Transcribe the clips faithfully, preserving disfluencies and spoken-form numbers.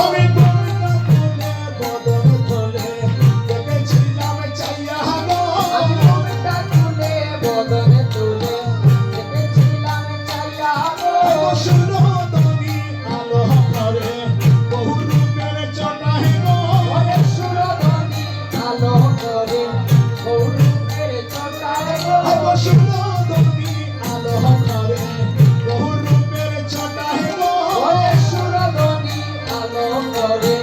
আমি ঘুমটা তুলে বদন তুলে দেখেছিলাম চাইয়া গো। আমি ঘুমটা তুলে বদন তুলে দেখেছিলাম চাইয়া গো। ও সুরধনী আলো করে বহু রূপের চটায় গো। ওরে সুরধনী আলো করে বহু রূপের চটায় গো। ও সুরধনী আলো করে বহু রূপের চটায় গো। ওরে সুরধনী আলো করে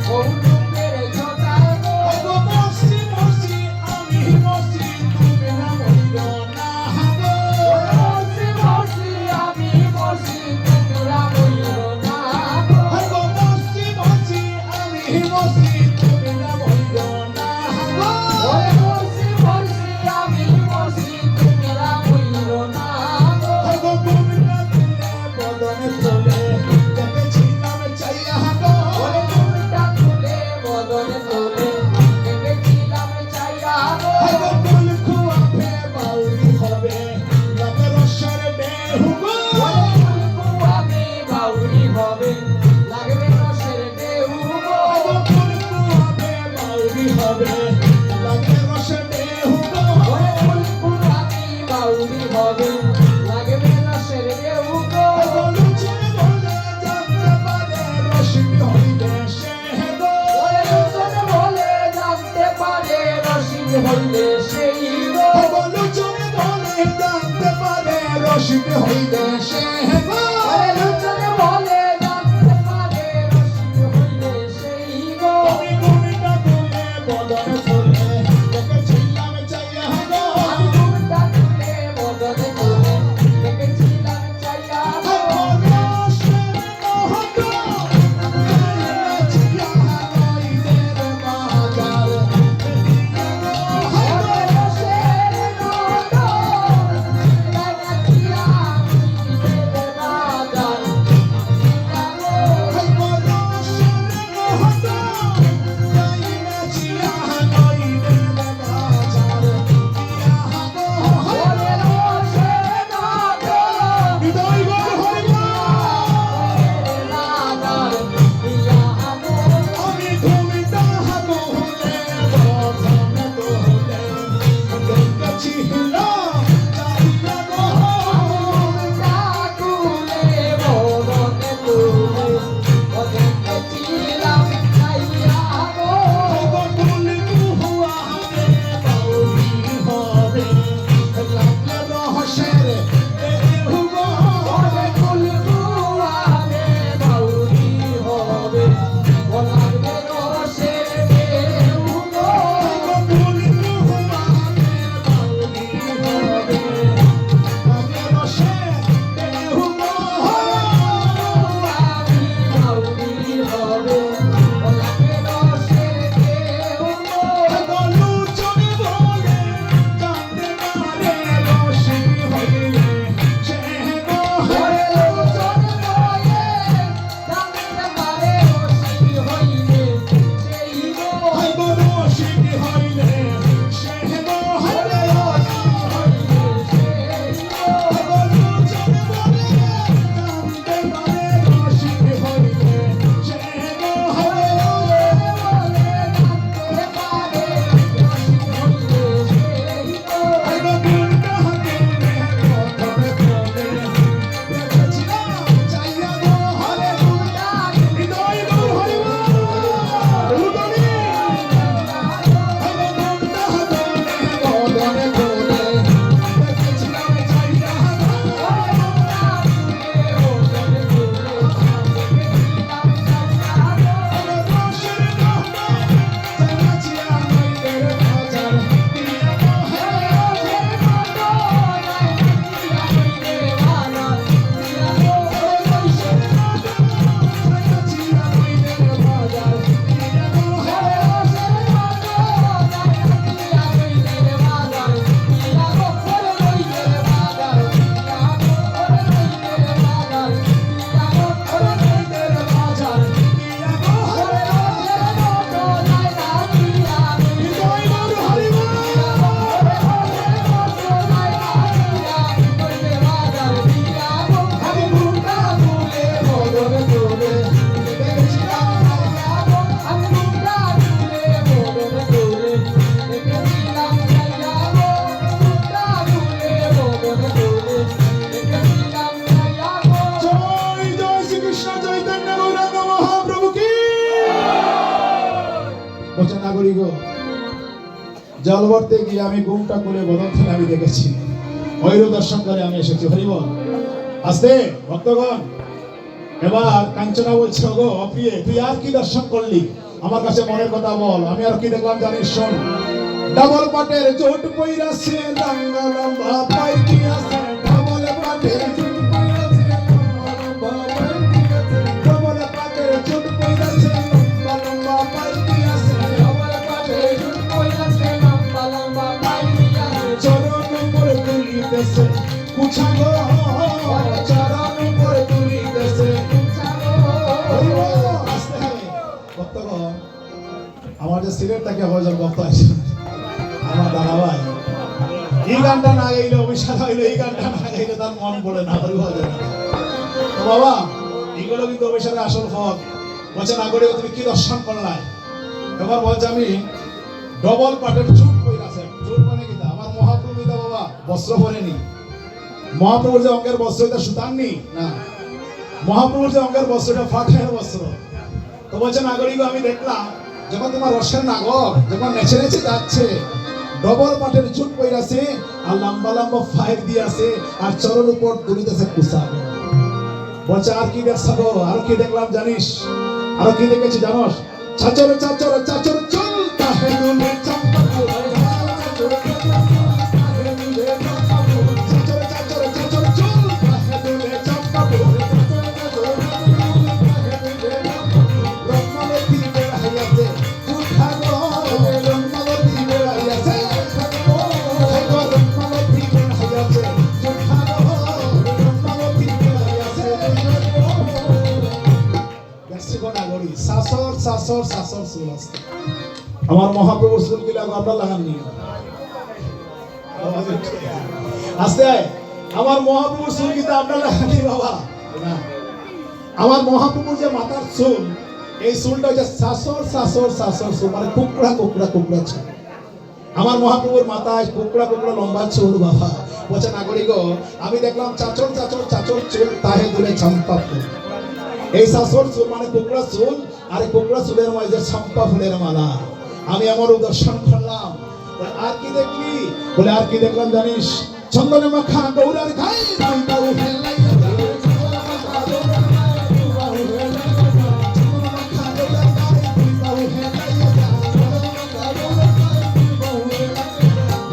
বহু রূপের চটায় গো। ও মরছি মরছি আমি মরছি, তুমি না মরিও না গো। ওরে মরছি মরছি আমি মরছি, তুমি না মরিও না গো। ও মরছি মরছি আমি মরছি, তুমি না মরিও না গো। ওরে মরছি মরছি আমি মরছি, তুমি না মরিও না গো। ও ঘুমটা তুলে বদন তুলে দেখেছিলাম চাইয়া গো। ওরে ঘুমটা তুলে বদন তুলে দেখেছিলাম চাইয়া গো। ও ফুল খুয়াবে বাউরি হবে, লাগে রসের ঢেউ গো। ওরে ফুল খুয়াবে বাউরি হবে, লাগবে রসের ঢেউ গো। ও ফুল খুয়াবে বাউরি হবে, লাগে রসের ঢেউ গো। ওরে ফুল খুয়াবে বাউরি হবে, লাগবে রসের ঢেউ গো। ও লুচুর বলে জানতে পারে রসিক হইবে সে গো। ওরে লুচুর বলে জানতে পারে রসিক হইবে সেই গো। ও লুচুর বলে জানতে পারে রসিক হইবে সে গো। ওরে লুচুর বলে জানতে পারে রসিক হইবে সেই গো। আমি ঘুমটা তুলে বদন তুলে দেখেছিলাম চাইয়া গো। আমি ঘুমটা তুলে বদন তুলে দেখেছিলাম চাইয়া গো। করি গো, জল ভরতে গিয়ে আমি ঘুমটা খুলে বদন থেকে আমি দেখেছি, ওই রূপ দর্শন করে আমি এসেছি। হরি বল। আস্তে, ভক্তগণ, এবার কাঞ্চনা বলছে, "ওগো অপ্রিয়ে, তুই আর কি দর্শন করলি? আমার কাছে মনের কথা বল, আমি আর কি দেখলাম জানিস, শোন।" ডাবল পাটের চুট পইরাছে, লম্বা লম্বা পাইটি আছে। ডাবল পাটের চুট পইরাছে, লম্বা লম্বা পাইটি আছে। ডাবল পাটের চুট পইরাছে, লম্বা লম্বা পাইটি আছে। ডাবল পাটের চুট পইরাছে, লম্বা লম্বা পাইটি আছে। চরণ উপরে তুলিতেছে কুছা গো, চরণ উপরে তুলিতেছে কুছা গো। হরি বল। আস্তে। ভক্তগণ, আমার যে সিলেট থেকে হয়ে যাবে ভক্ত আছে, আমার দাদা ভাই, এই গানটা না গাইলে, অভিষেক হইলে এই গানটা না গাইলে তার মন পড়ে না, হরি বল। তো বাবা, এগুলো কিন্তু অভিষেকের আসল ফল। বলছে, "নাগরিক, তুমি কি দর্শন করলায়?" এবার বলছে, "আমি ডাবল পাটের চুট পইরাছে।" চুট মানে কিতা? আমার মহাপ্রভু কিতা বাবা বস্ত্র পরেনি? মহাপ্রভুর যে অঙ্গের বস্ত্র, এটা সুতার নি? না। মহাপ্রভুর যে অঙ্গের বস্ত্র, এটা ফাটের বস্ত্র। তো বলছে, "নাগরিক, আমি দেখলাম যখন তোমার রসের নাগর যখন নেচে নেচে যাচ্ছে, ডাবল পাটের চুট পইরাছে, আর লম্বা লম্বা পাইর দি আছে, আর চরণ উপর তুলিতেছে কুছা।" বলছে, "আর কি দেখছ গো? আরো কি দেখলাম জানিস? আরো কি দেখেছি জানোস?" চাচর, চাচর, চাচর চুল, তাহে দুলে চম্পা ফুল। চাচর, চাচর, চাচর চুল, তাহে দুলে চম্পা ফুল। রঙমালতী বেড়াইয়াছে, উঠা গো, রঙমালতী বেড়াইয়াছে, উঠা গো, রঙমালতী বেড়াইয়াছে, উঠা গো, রঙমালতী বেড়াইয়াছে, উঠা গো। দেখছি গো নাগরি, চাচর, চাচর, চাচর চুল আস্তে। আমার মহাপ্রভুর চুল কিলা গো আপনার লাখান নি? আস্তে আয়, আমার মহাপ্রভুর চুল কিতা আপনার লাখান নি বাবা? না। আমার মহাপ্রভুর যে মাথার চুল, এই চুলটা হচ্ছে চাচর, চাচর, চাচর চুল, মানে কুকড়া, কুকড়া, কুকড়া চুল। আমার মহাপ্রভুর মাথায় কুকড়া কুকড়া লম্বা চুল বাবা। বলছে, "নাগরিক গো, আমি দেখলাম চাচর, চাচর, চাচর চুল, তাহে দুলে চম্পা ফুল।" এই চাচর চুল মানে কুকড়া চুল, আর এই কুকড়া চুলের মাঝে চম্পা ফুলের মালা। আমি আমার দর্শন করলাম। বলে, "আর কি দেখলি?" বলে, "আর কি দেখলাম জানিস? চন্দন মাখা গৌরার গায়ে দুই বাহু হেলাইয়া যায়। চন্দন মাখা গৌরার গায়ে দুই বাহু হেলাইয়া যায়। চন্দন মাখা গৌরার গায়ে দুই বাহু হেলাইয়া যায়। চন্দন মাখা গৌরার গায়ে দুই বাহু হেলাইয়া যায়।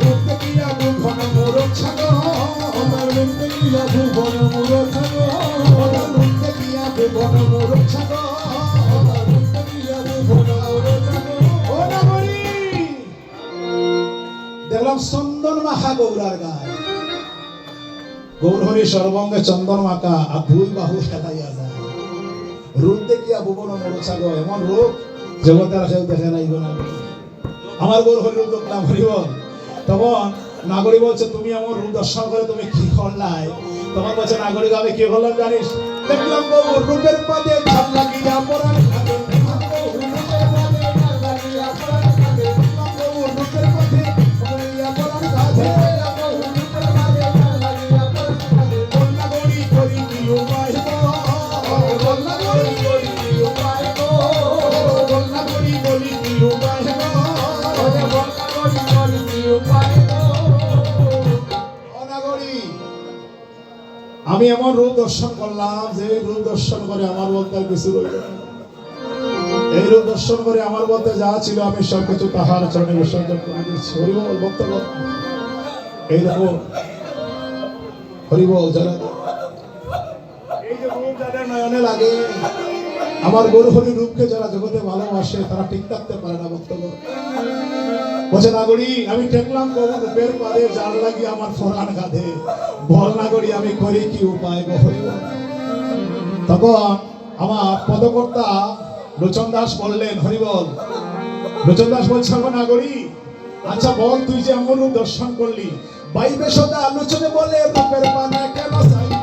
রূপ দেখিয়া ভুবন মোর ছাগল, রূপ দেখিয়া ভুবন মোর ছাগল, রূপ দেখিয়া ভুবন মোর ছাগল, রূপ দেখিয়া ভুবন মোর ছাগল।" ও নাগরি, দেখলাম চন্দন মাখা গৌরার গায়ে। গৌর হরি সর্বাঙ্গে চন্দন মাখা আর দুই বাহু হেলাইয়া যায়। রূপ দেখিয়া ভুবন মোর ছাগল, এমন রূপ জগতে আর কেউ দেখে নাই গো নাগরি। আমার গৌর হরি রূপ দেখলাম, হরি বল। তখন নাগরি বলছে, "তুমি আমার রূপ দর্শন করে তুমি কি করলায়?" তখন বলছে, "নাগরিক, আমি কি করলাম জানিস? দেখলাম গৌর রূপের পাদে ঝাল লাগিয়া পরাণ খাদে।" আমি এমন রূপ দর্শন করলাম যে রূপ দর্শন করে আমার বলতে আর কিছু রইল না। এই রূপ দর্শন করে আমার বলতে যা ছিল আমি সবকিছু তাহার চরণে বিসর্জন করে দিয়েছি। হরি বল, ভক্তগণ। এই দেখো, হরি বল, যারা এই যে রূপ যাদের নয়নে লাগে, আমার গৌর হরি রূপকে যারা জগতে ভালোবাসে, তারা ঠিক থাকতে পারে না, ভক্তগণ। বলছে, "নাগরি, আমি দেখলাম গৌর রূপের পাদে ঝাল লাগি আমার পরাণ কাঁদে। বল নাগরি, আমি করি কি উপায় গো হরি বল?" তখন আমার পদকর্তা লোচন দাস বললেন, হরি বল। লোচন দাস বলছে, "আমার নাগরি, আচ্ছা বল, তুই যে এমন রূপ দর্শন করলি, বাইবে সদা লোচনে বলে রূপের মানে কেন চাই?"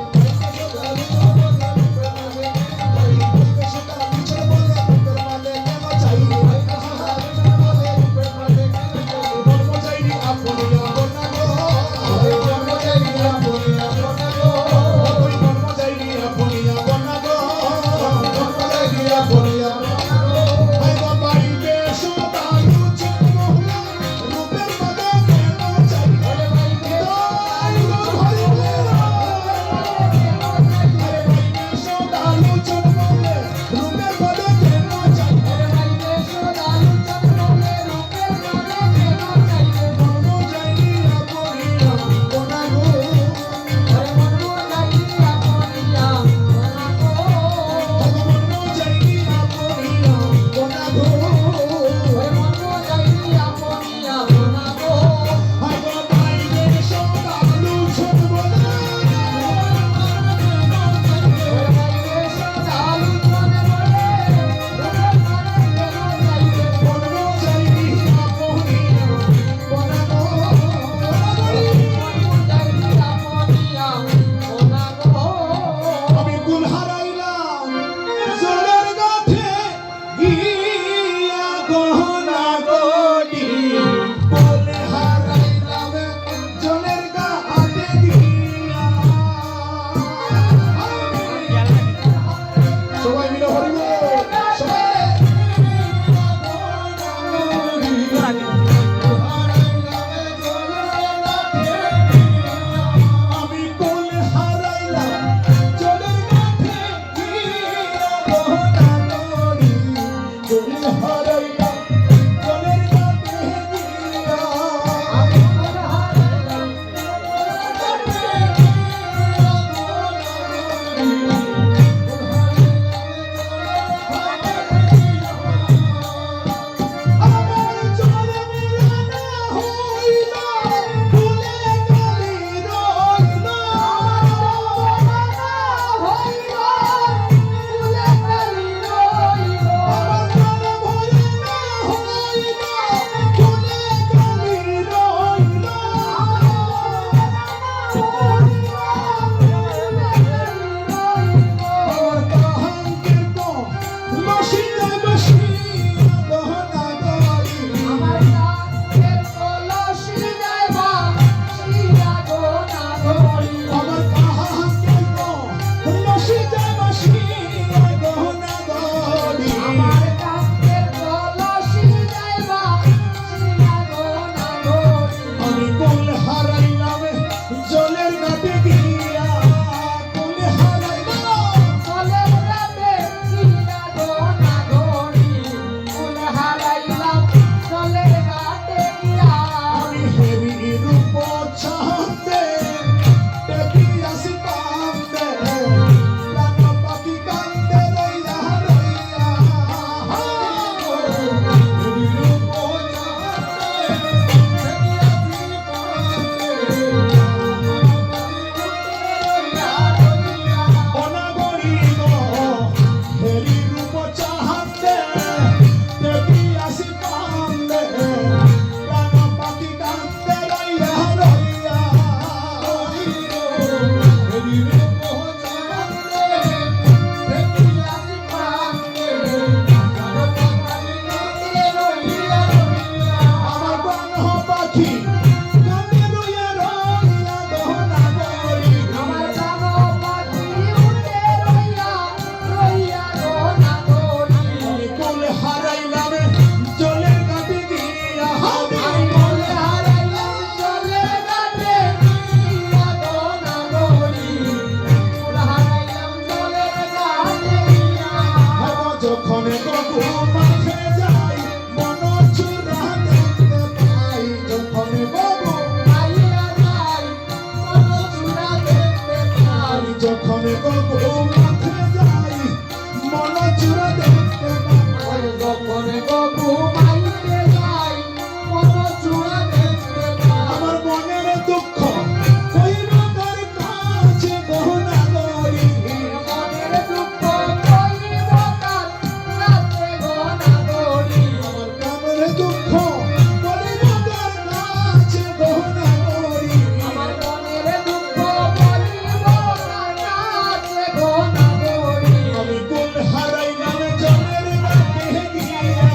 ঘুমাতে যাই, মন চুরা দেখতে পাই। যখন গো ঘুমাইয়া যাই, মন চুরা দেখতে পাই। যখন গো ঘুমাতে যাই, মন চুরা দেখতে পাই। যখন গো ঘুমাইতে যাই, মন চুরা দেখতে পাই। আমার মনের দুঃখ কইব কার কাছে গো নাগরি। মনের দুঃখ কইব কার কাছে গো নাগরি। আমার মনের দুঃখ কইব কার কাছে গো নাগরি। আমার মনের দুঃখ কইব কার কাছে গো নাগরি। আমি কুল হারাইলাম জলের ঘাটে গিয়া।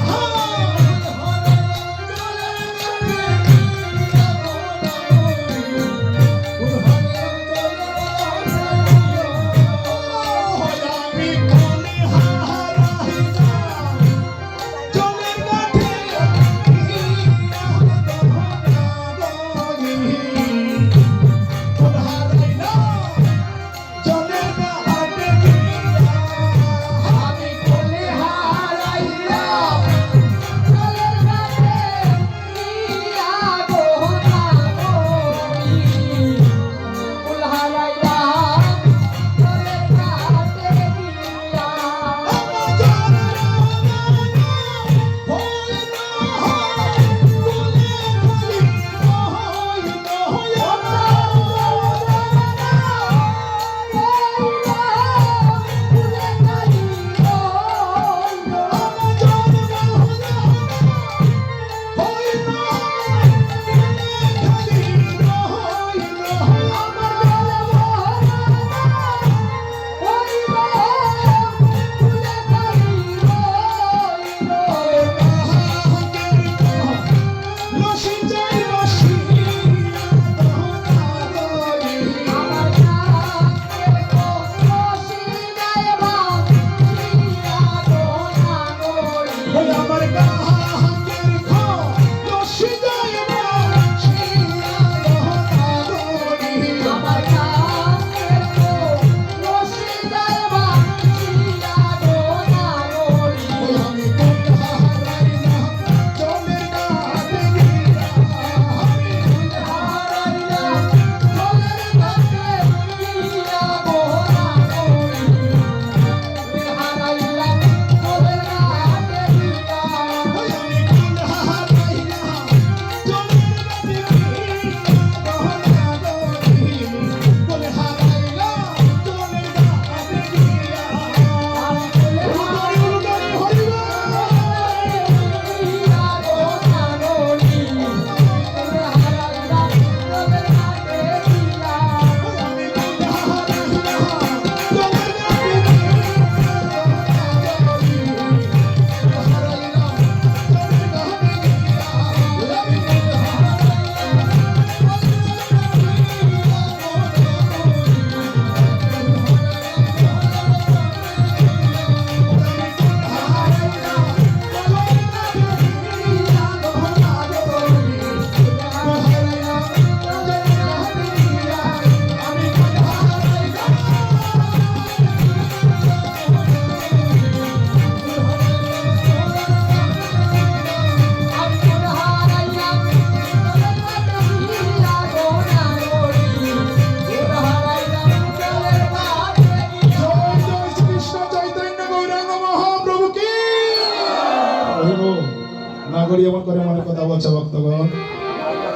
নাগরি এমন করে মনে কথা বলছে ভক্তগণ।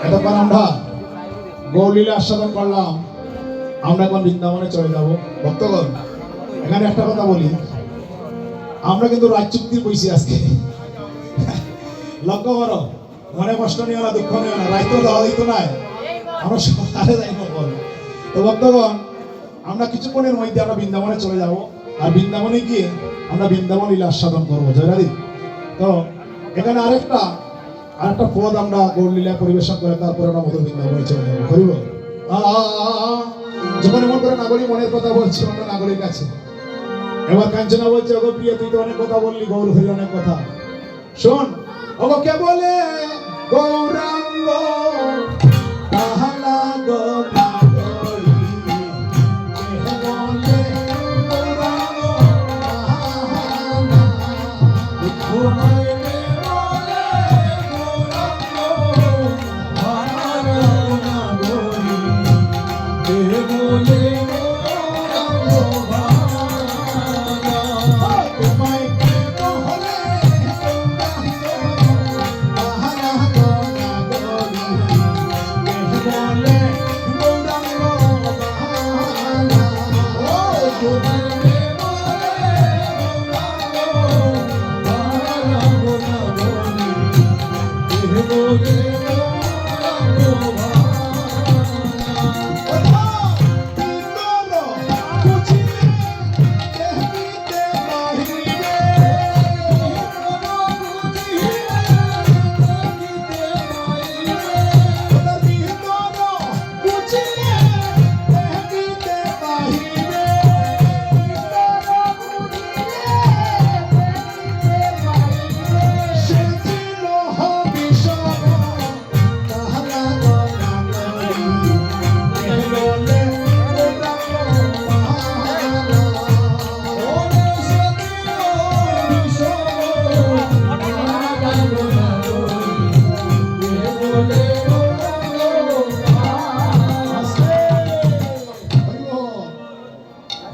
এতক্ষণ আমরা গৌরলীলা আস্বাদন করলাম, আমরা এখন বৃন্দাবনে চলে যাব। ভক্তগণ, এখানে একটা কথা বলি, আমরা কিন্তু রাইত চুক্তিত বইছি আজকে। লক্ষ্য করো, মনে কষ্ট নিও না, দুঃখ নিও না, রাইত তো যাওয়া যাইতো নায়, আমরা সকালে যাইব বল। তো ভক্তগণ, আমরা কিছুক্ষণের মধ্যে আমরা বৃন্দাবনে চলে যাব, আর বৃন্দাবনে গিয়ে আমরা বৃন্দাবন লীলা আস্বাদন করবো। জয়রাধে। তো এখানে আরেকটা, আরেকটা পদ আমরা গৌরলীলা পরিবেশন করে তারপরে আমরা মধুর বৃন্দাবনে চলে যাবো। হরি বল। আ, আ, আ, আ, আ। যখন এমন করে নাগরি মনের কথা বলছে অন্য নাগরির কাছে, এবার কাঞ্চনা বলছে, "ওগো প্রিয়, তুই তো অনেক কথা বললি, গৌর হরি অনেক কথা।" শোন, ওগো কে বলে গৌরাঙ্গ, তাহা লাগো নাগরি। কে বলে গৌরাঙ্গ, তাহা লাগো নাগরি।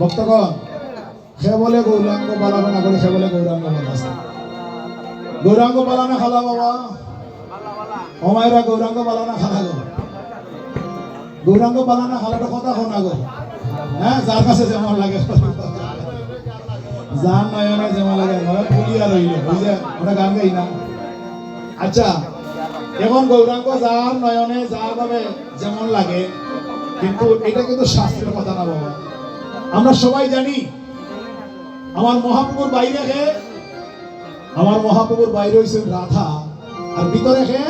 ভক্তগণ, কেবলে গৌরাঙ্গ বালা না করি কেবলে গৌরাঙ্গ বালা আছে। গৌরাঙ্গ বালা না খালা বাবা? ও মায়েরা, গৌরাঙ্গ বালা না খালা গো? গৌরাঙ্গ বালা না খালা তো কথা কও না গো। হ্যাঁ, যার কাছে যেমন লাগে। যার নয়নে যেমন লাগে, নয়ন খুলিয়া রইল, বুঝে? ওটা গান গাই না। আচ্ছা, এখন গৌরাঙ্গ যার নয়নে যার ভাবে যেমন লাগে, কিন্তু এটা কিন্তু শাস্ত্রের কথা না বাবা। আমরা সবাই জানি, আমার মহাপ্রভুর বাইরে কে? আমার মহাপ্রভুর বাইরে হইছেন রাধা, আর ভিতরে কে?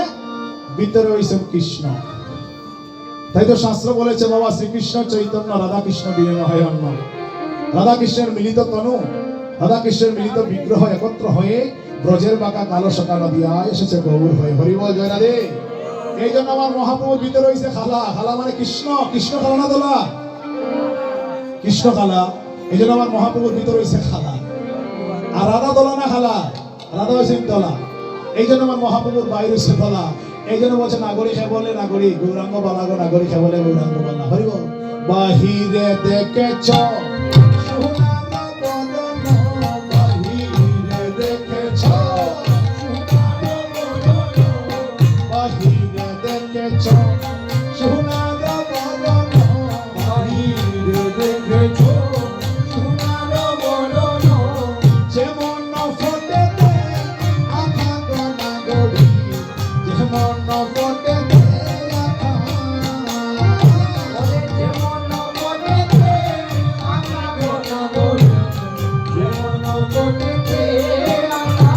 ভিতরে হইছেন কৃষ্ণ। তাই তো শাস্ত্র বলেছে বাবা, শ্রীকৃষ্ণ চৈতন্য রাধাকৃষ্ণ বিনে নহে অন্য। রাধাকৃষ্ণের মিলিত তনু, রাধাকৃষ্ণের মিলিত বিগ্রহ একত্র হয়ে ব্রজের বাঁকা কালো শাখা নদিয়ায় এসেছে গৌর হয়ে। হরি বল, জয় রাধে। এই জন্য আমার মহাপ্রভুর ভিতরে হইছে খালা, খালা মানে কৃষ্ণ, কৃষ্ণ খালা না দলা? কৃষ্ণ খালা। এই জন্য আমার মহাপ্রভুর ভিতরে হইছে খালা। আর রাধা দলা না খালা? রাধা হইছেন দলা। এই জন্য আমার মহাপ্রভুর বাইরে হইছে দলা। এই জন্য বলছে, নাগরী কেবলে নাগরী, গৌরাঙ্গ বালা গো, নাগরী কেবলে গৌরাঙ্গ বালা। হরি বল। বাহিরে দেখেছ সোনার বদন, বাহিরে দেখেছ সোনার বদন, বাহিরে দেখেছ সোনার বদন, বাহিরে দেখেছ সোনার বদন, যেমন ফোটে আধা গনা গড়ি, যেমন ফোটে আধা, ওরে যেমন ফোটে আধা গনা গড়ি, যেমন ফোটে আধা।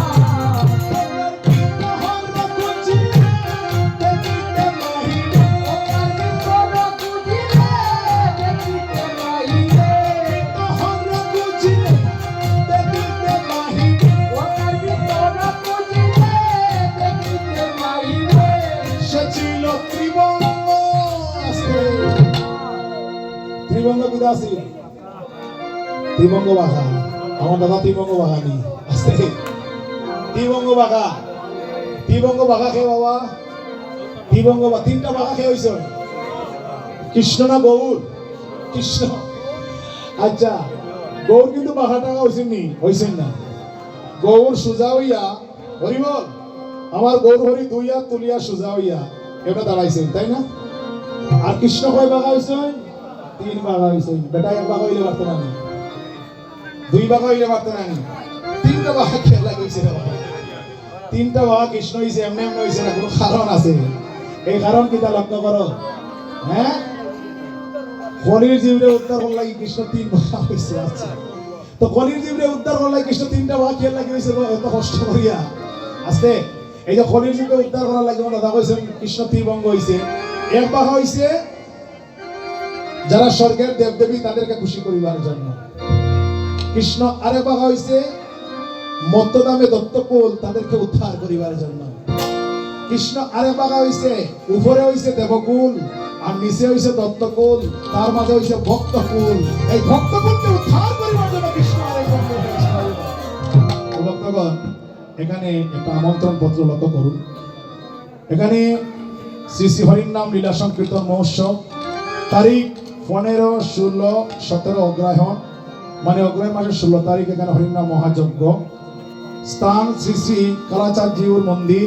ত্রিভঙ্গ। ত্রিভঙ্গ কোথায় আছে? ত্রিভঙ্গ বাঘা। আমার দাদা ত্রিভঙ্গ বাঘা নি। আছে। ত্রিভঙ্গ বাঘা। ত্রিভঙ্গ বাঘা কে বাবা? ত্রিভঙ্গ বা-, তিনটা বাঘা কে হইছে? কৃষ্ণ না গৌর? কৃষ্ণ। আচ্ছা, গৌর কিন্তু বাঘা টাঘা হইছেন নি? হইছেন না। গৌর সুজা হইয়া, হরি বল, আমার গৌর হরি দুই হাত তুলিয়া সুজা হইয়া এটা দাঁড়াইছেন, তাই না? আর কৃষ্ণ কয় বাঘা হইছেন? তিন বাঘা হইছে। বেটা এক বাঘা হইলে পারতো না নি? দুই বাঘা হইলে পারতো না নি? তিনটা বাঘা খেলা হইছে রে বাবা। তিনটা বাঘা কৃষ্ণ হইছে, এমনি এমনি হইছে না, কোনো কারণ আছে। এই কারণ কিতা লক্ষ্য করো, হ্যাঁ? কলির জীবরে উদ্ধার করার লাগি কৃষ্ণ তিন বাঘা হইছে। আচ্ছা, তো কলির জীবরে উদ্ধার করার লাগি কৃষ্ণ তিনটা বাঘা খেলা লাগি হইছে, এত কষ্ট করিয়া। আস্তে, এই যে কলির জীবরে উদ্ধার করার লাগি আমার দাদা কইছেন কৃষ্ণ ত্রিভঙ্গ হইছে, এক বাঘা হইছে যারা স্বর্গের দেবদেবী তাদেরকে খুশি করিবার জন্য। কৃষ্ণ আরেক বাঘা হইছে মত্তধামে দত্তকুল, তাদেরকে উদ্ধার করিবার জন্য। কৃষ্ণ আরেক বাঘা হইছে, উপরে হইছে দেবকুল, আর নিচে হইছে দত্তকুল, তার মাঝে হইছে ভক্তকুল। এই ভক্তকুলকে উদ্ধার করিবার জন্য কৃষ্ণ আরেক বাঘা হইছে। ভক্তগণ, এখানে একটা আমন্ত্রণ পত্র লক্ষ্য করুন। এখানে শ্রী শ্রী হরিনাম লীলা সংকীর্তন মহোৎসব, তারিখ পনেরো, ষোলো, সতেরো অগ্রহায়ণ, মানে অগ্রহায়ণ মাসের ষোলো তারিখ এখানে হরিনাম মহাযজ্ঞ। স্থান শ্রী শ্রী কালাচাঁদ জিউর মন্দির,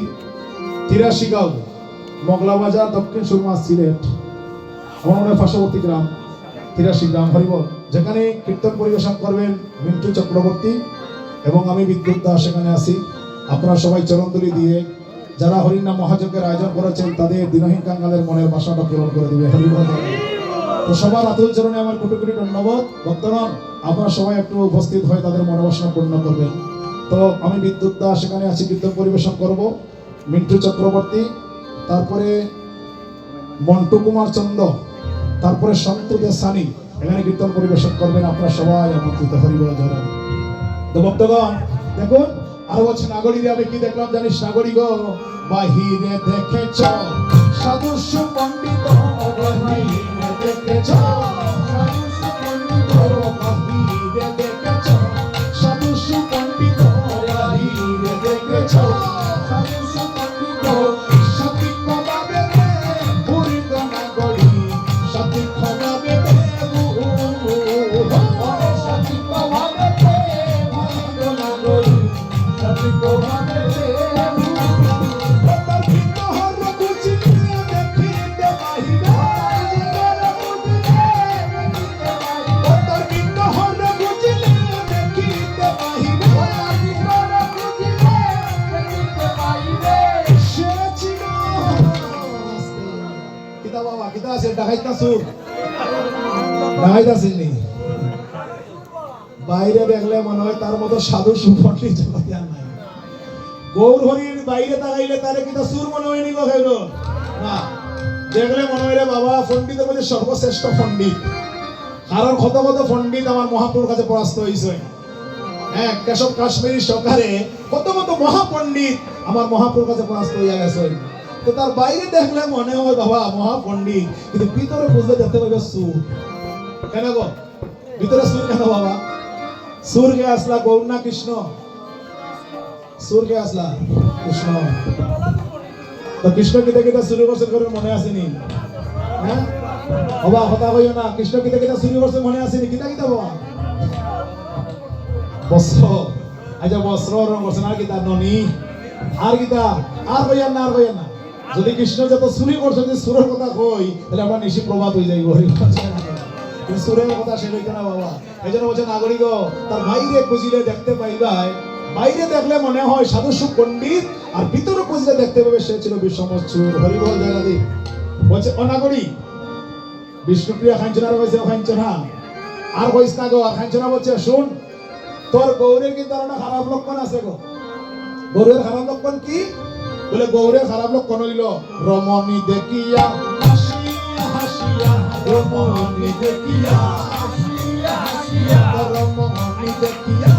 তিরাশি গাঁও, মগলাবাজার, দক্ষিণ সুরমা, সিলেট। আমার মনে হয় পার্শ্ববর্তী গ্রাম, তিরাশি গ্রাম। হরিবল। যেখানে কীর্তন পরিবেশন করবেন মিন্টু চক্রবর্তী এবং আমি বিদ্যুৎ দাস এখানে আছি। আপনারা সবাই চরণধুলি দিয়ে যারা হরিনাম মহাযজ্ঞের আয়োজন করেছেন, তাদের দীনহীন কাঙ্গালের মনের বাসনাটা পূরণ করে দিবে। হরিবল। তো সবার আতুল চরণে আমার কোটি কোটি ধন্যবাদ। ভক্তগণ, আপনারা সবাই একটু উপস্থিত হয়ে তাদের মনোবাসনা পূর্ণ করবেন। তো আমি বিদ্যুৎ দাস এখানে আছি, কীর্তন পরিবেশন করব মিন্টু চক্রবর্তী, তারপরে মন্টু কুমার চন্দ, তারপরে সন্তু দে সানি এখানে কীর্তন পরিবেশন করবেন। আপনারা সবাই আমন্ত্রিত। হরিবল। তো ভক্তগণ, দেখুন, আরো বলছে, নাগরিকে আমি কি দেখলাম জানিস, নাগরিক গো? বাহিরে দেখেছ সাধু সুপণ্ডিত, বাহিরে দেখেছ সাধু সুপণ্ডিত, বাহিরে দেখেছ সাধু সুপণ্ডিত, বাহিরে দেখেছ সাধু সুপণ্ডিত। সতী কমাবে রে বুড়ি নাগরি, সতী কমাবে রে বুড়ি, সতী কমাবে রে বুড়ি নাগরি। কিতা বাবা, কিতা আছে? ডাকাইত না চুর? ডাকাইত আছে নি? বাইরে দেখলে মনে হয় তার মতো সাধু সুপণ্ডিত জগতে আর নাই। গৌর হরির বাইরে তাকাইলে তারে কিতা চুর মনে হয়নি গো কেউ? না, দেখলে মনে হয় রে বাবা, পণ্ডিতের মধ্যে সর্বশ্রেষ্ঠ পণ্ডিত। কারণ কত কত পণ্ডিত আমার মহাপ্রভুর কাছে পরাস্ত হইছে। হ্যাঁ, কেশব কাশ্মীরি সহকারে কত কত মহাপণ্ডিত আমার মহাপ্রভুর কাছে পরাস্ত হইয়া গেছে। তো তার বাইরে দেখলে মনে হয় বাবা মহাপণ্ডিত, কিন্তু ভিতরে বুঝলে দেখতে পাইবে চুর। কেন গো? ভিতরে চুর কেন বাবা? চুর কে আসলা, গৌর না কৃষ্ণ? চুর কে আসলা? কৃষ্ণ। তো কৃষ্ণ কিতা কিতা চুরি করছে করে মনে আছে নি? হ্যাঁ? বাবা, কথা কইও না। কৃষ্ণ কিতা কিতা চুরি করছে মনে আছে নি? কিতা কিতা বাবা? বস্ত্র। আচ্ছা, বস্ত্র হরণ করছে না, আর কিতা? ননি। আর কিতা? আর কইয়ার না, আর কইয়ার না। যদি কৃষ্ণ যত চুরি করছে, যদি চুরর কথা কই, তাহলে আমরা নিশি প্রভাত হয়ে যাইব। কিন্তু চুরর কথা সে কইতে না বাবা। এই জন্য বলছে, নাগরিক, তার বাইরে খুঁজিলে দেখতে পাইবায়। বাইরে দেখলে মনে হয় সাধু সুপণ্ডিত, আর ভিতরে খুঁজিলে দেখতে পাবে সে ছিল বিষম চুর। হরিবল জয়নাদি। বলছে, ও নাগরিক, বিষ্ণুপ্রিয়া কাঞ্চনার কইছে, ও কাঞ্চনা, আর কইস না গো। আর কাঞ্চনা বলছে, শুন, তোর গৌরের কিন্তু আর একটা খারাপ লক্ষণ আছে গো। গৌরের খারাপ লক্ষণ কি? বলে, গৌরের খারাপ লক্ষণ হইল, রমণী দেখিয়া হাসিয়া হাসিয়া, রমণী দেখিয়া হাসিয়া হাসিয়া, রমণী দেখিয়া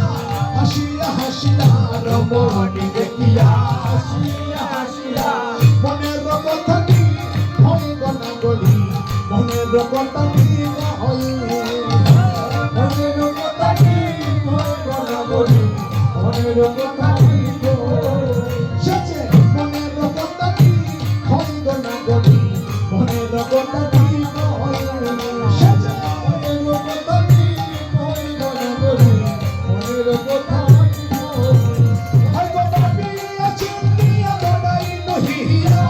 হাসিয়া হাসিয়া, রমণী দেখিয়া হাসিয়া হাসিয়া। মনের কথা কি হয় গো নাগরি, মনের কথা কি হয়, মনের কথা কি হয় গো নাগরি, মনের কথা কি হয়। সেচে মনের কথা কি হয় গো নাগরি, মনের কথা কি হয়। সেচে মনের কথা কি হয় গো নাগরি, মনের কথা কি হয়। হয় গো ভাবিয়া চিন্তিয়া দৌড়াই নহিয়া।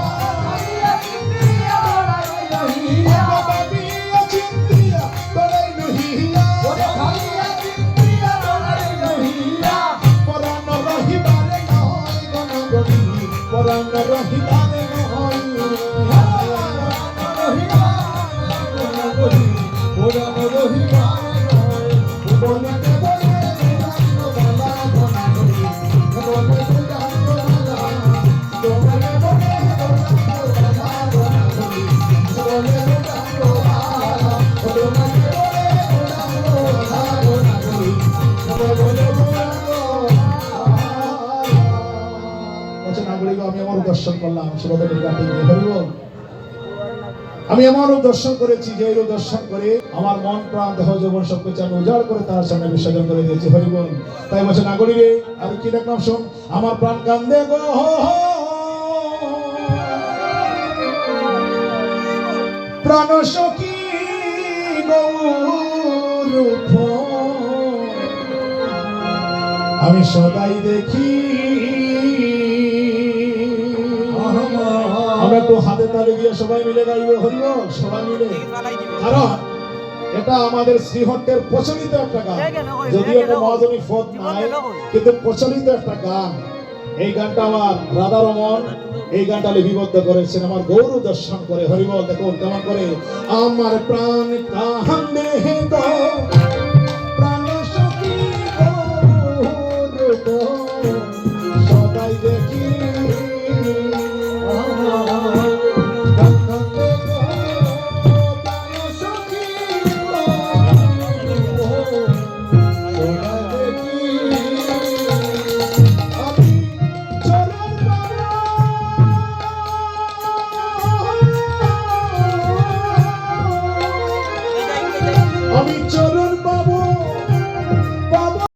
আচ্ছা, নাগরিক, আমি আমার দর্শন করলাম, শ্রোতা নির্বাচন দিয়ে। হরি বল। আমি এমন রূপ দর্শন করেছি, যে রূপ দর্শন করে আমার মন, প্রাণ, দেহ, যৌবন সব কিছু আমি উজাড় করে তার সামনে বিসর্জন করে দিয়েছি। হরি বল। তাই বলছে, নাগরী রে, আর কি ডাকলাম শোন, আমার প্রাণ কান্দে গো, প্রাণ সখী গৌর ফল আমি সদাই দেখি। আমরা একটু হাতে তালি দিয়ে সবাই মিলে গাইবো, হরি বল, সবাই মিলে। কারণ এটা আমাদের শ্রীহট্টের প্রচলিত একটা গান, যদিও এটা মহাজনী পদ নাই, কিন্তু প্রচলিত একটা গান। এই গানটা আমার রাধারমন এই গানটা লিপিবদ্ধ করেছেন, আমার গৌর দর্শন করে। হরি বল। দেখুন কেমন করে, আমার প্রাণ কান্দে গো, প্রাণ সখী গৌর গো, সদাই দেখি। আমার প্রাণ কান্দে গো, প্রাণ সখী গৌর গো, আমি চরণ পাবো